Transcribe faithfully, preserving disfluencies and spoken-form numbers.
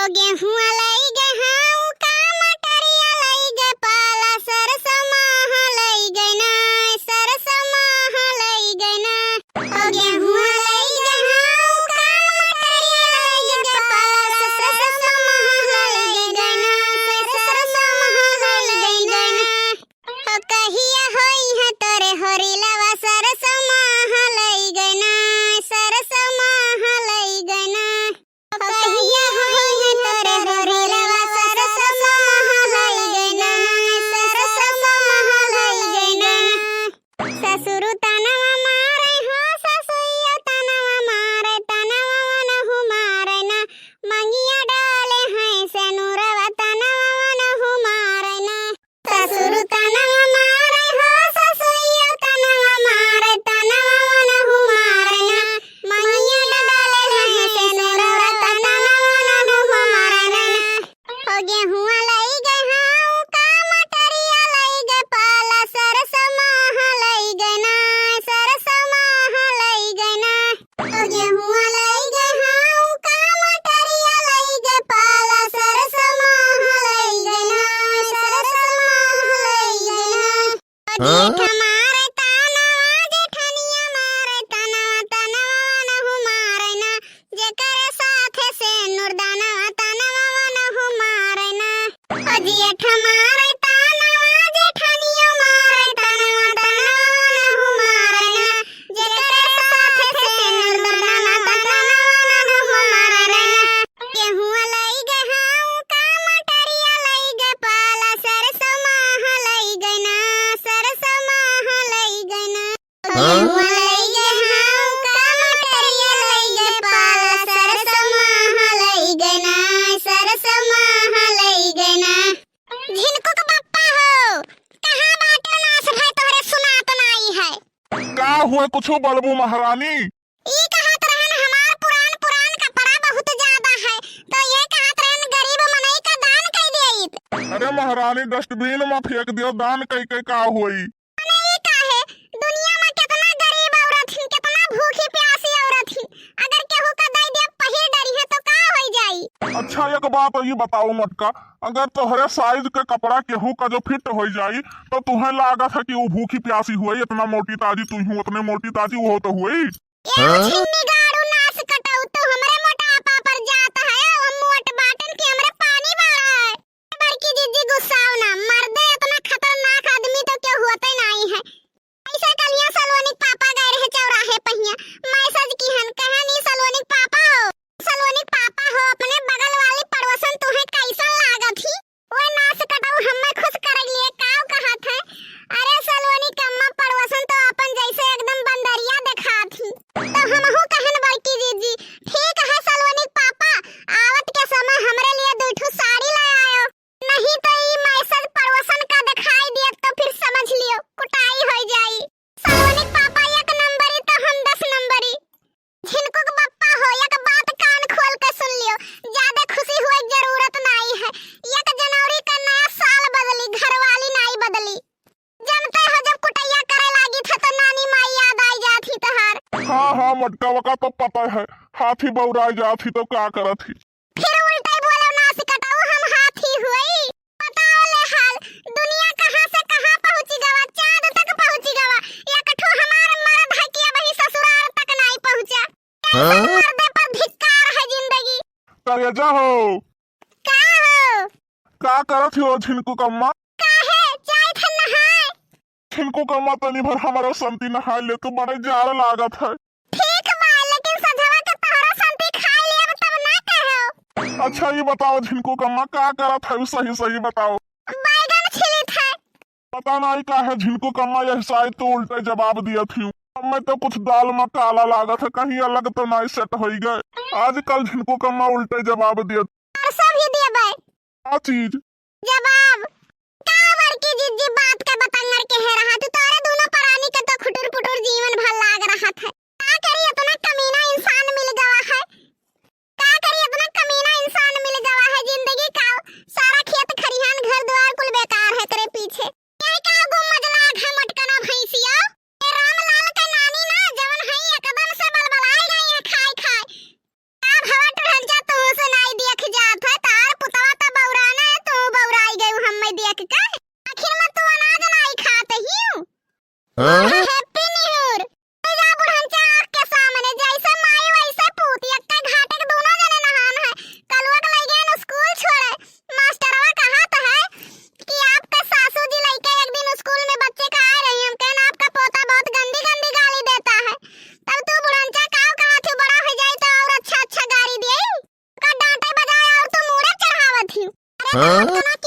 गेहुआ लई गए हाँ का, मटरिया लई गए पाला, सरसों माह लई गए ना, सरसों माह लई गए ना। ओ गेहुआ लई गए हाँ का, मटरिया लई गए पाला, सरसों माह लई गए ना, सरसों माह लई गए ना। ओ कहिया होई है तोरे होरिलवा, सरसों माह लई गए ना, सरसों माह लई गए ना। कहिया होई है तोरे होरिलवा, सरसों माह लई गए ना, सरसों माह लई गए ना। ससुरु तनवा मारे हो, ससुइयो तनवा मारे, तनवा वनहु मारे ना, मंगिया डाले हैं सेनुरवा, तनवा वनहु मारे ना। ससुरु तनवा मारे हो, ससुइयो तनवा मारे, तनवा वनहु मारे ना, मंगिया डाले हैं सेनुरवा, तनवा वनहु मारे ना। ओ गेहुआ लई गए हाँ का, मटरिया लई गए पाला, सरसों माह लई गए ना, सरसों माह लई गए ना। ओ गेहुआ लई गए हाँ का, मटरिया लई गए पाला, सरसों माह लई गए ना, सरसों माह लई गए ना। ओ जेठ मारे तानवा, जेठनिया मारे तानवा, तनवा वनहु मारे ना, जेकर साथे सेनुर दानवा, तनवा वनहु मारे ना। ओ जेठ मारे तानवा, जेठनियो मारे तानवा, तनवा वनहु मारे ना, जेकर साथे सेनुर दानवा, तनवा वनहु मारे ना। गेहुआ लई गए हाँ का, मटरिया लई गए पाला, सरसों माह लई गए ना, सरसों माह लई गए ना। गेहुआ लई गए हाँ का, मटरिया लई गए पाला, सरसों माह लई गए ना, सरसों माह लई गए ना। झिनकू के पप्पा हो, कहाँ बाटे नास भाई, तोहरे सुनात नाई है। का हुए, कुछ बोलबू महारानी? ई कहत रहन, हमार पुरान पुरान कपड़ा बहुत ज्यादा है, तो ये कहत रहन, गरीब मनई का दान कई देइत। अरे महारानी, डस्टबिन में फेंक दियो, दान कई के का होई? मने ई काहे, दुनिया में कितना गरीब औरत ही, कितना भूखी प्यासी औरत ही, अगर केहू का दई दिया पहिर डरी है तो का होई जाई? अच्छा एक बात ये बताओ मटका, अगर तोहरे साइज के कपड़ा केहू का जो फिट होई जाई तो तुहें लागत है कि वो भूखी प्यासी हुई, इतना मोटी ताजी तू हूँ, उतने मोटी ताजी वो तो हुई। ए छिन्नी गाड़ू नास कटाऊ, तू हमरे मोटापा पर जात है, हम मोट बाटन कि हमरे पानी बाड़ा है। बड़की जिज्जी गुस्साओ ना, मर्दे इतना खतरनाक आदमी तो क्यों होते नहीं है। ऐसे कलिया सलोनी के पापा गए रहे चौराहे पहिया, मैसेज किहन, कहन ई सलोनी के पापा हो, सलोनी के पापा हो, अपने बगल वाली पड़ोसन तुहे कैसन लागत ही? ओए नास कटाऊ, हम्मे खुश करे लिए काव कहत है? अरे सलोनी के अम्मा, पड़ोसन तो अपन जैसे एकदम बंदरिया देखात ही। तो हमहू कहन बड़की जिज्जी, ठीक है सलोनी के पापा, आवत के समय हमरे लिए दुई ठो साड़ी ले आयो, नहीं तो ई मैसेज पड़ोसन का देखाई दियत तो फिर समझ लियो कुटाई होई जाई। सलोनी के पापा एक नंबरी तो हम दस नंबरी। झिनकू के पप्पा हो, एक बात कान खोल के सुन लियो, ज्यादा खुशी हुए के जरूरत नाई है। एक जनवरी का नया साल बदली, घरवाली नाई बदली। जनते हो जब कुटैया करे लागी थे तो नानी माई याद आई जात ही तोहार। हाँ हाँ मटकावा का तो पता है, हाथी बौराई जात ही तो का करत ही। फिर उल्टे बोलो नास कटाऊ, हम हाथी हुई। बताओ ले हाल, दुनिया कहाँ से कहाँ पहुँची गवा, चाँद तक पहुँची गवा। एक ठो हमार मर्द है कि अबही ससुराल तक नाई पहुँचा। कैसन हाँ? मर्दे पर धिक्कार है जिंदगी। करेजा हो। का हो? का करत हो झिनकू कम्मा? काहे? जाइत है नहाए। झिनकू कम्मा तनी भर हमारा संती नहाए ले, तू बड़े जाड़ लागत है। ठीक बा, लेकिन सझवा के तोहरा संती खाए लेब तब ना कहो। अच्छा ये बताओ झिनकू कम्मा का करत है, सही सही बताओ। बैगन छिलित है। पता नहीं काहे झिनकू कम्मा यह साइड तो उल्टे जवाब दिया थी। अब मैं तो कुछ दाल में काला लागत है, कहीं अलग तो नहीं सेट होई गए। आजकल झिनकू कम्मा उल्टे जवाब दिया। और सब ही देबे। का चीज? जवाब। का बड़की जिज्जी बात के बतंगड़ के हे रहा, तू तोरे दोनों परानी के तो खुटुर पुटुर जीवन भर लाग रहा था। का करी इतना कमीना इंसान मिल गवा है, का करी इतना कमीना इंसान मिल गवा है, जिंदगी का सारा खेत खरिहान घर द्वार कुल बेकार है करे पीछे। ये का गो मजला घमटकना भैंसिया, ए रामलाल के नानी ना जवन है एकदम से बलबलाए गई है खाए खाए। का भवा टुरंचा तू से नाई देख जात है, Happy New Year। जा बुढ़नचा आँख के सामने, जैसे माई वैसे पूत, एक्के घाटे के दूनो जने नहान है। कलुआ के लइ गए स्कूल छोड़े, मास्टरवा कहत है कि आपका सासू जी लइके एक दिन स्कूल में बच्चे का आ रही, हम कहन आपका पोता बहुत गंदी गंदी गाली देता है। तब तू बुढ़नचा काव कहा थी, बड़ा हो जाए तो और अच्छा अच्छा गाली दिए। का डांटे बजाए और तू मूड़े चढ़ावत ही। अरे हाँ? तो ना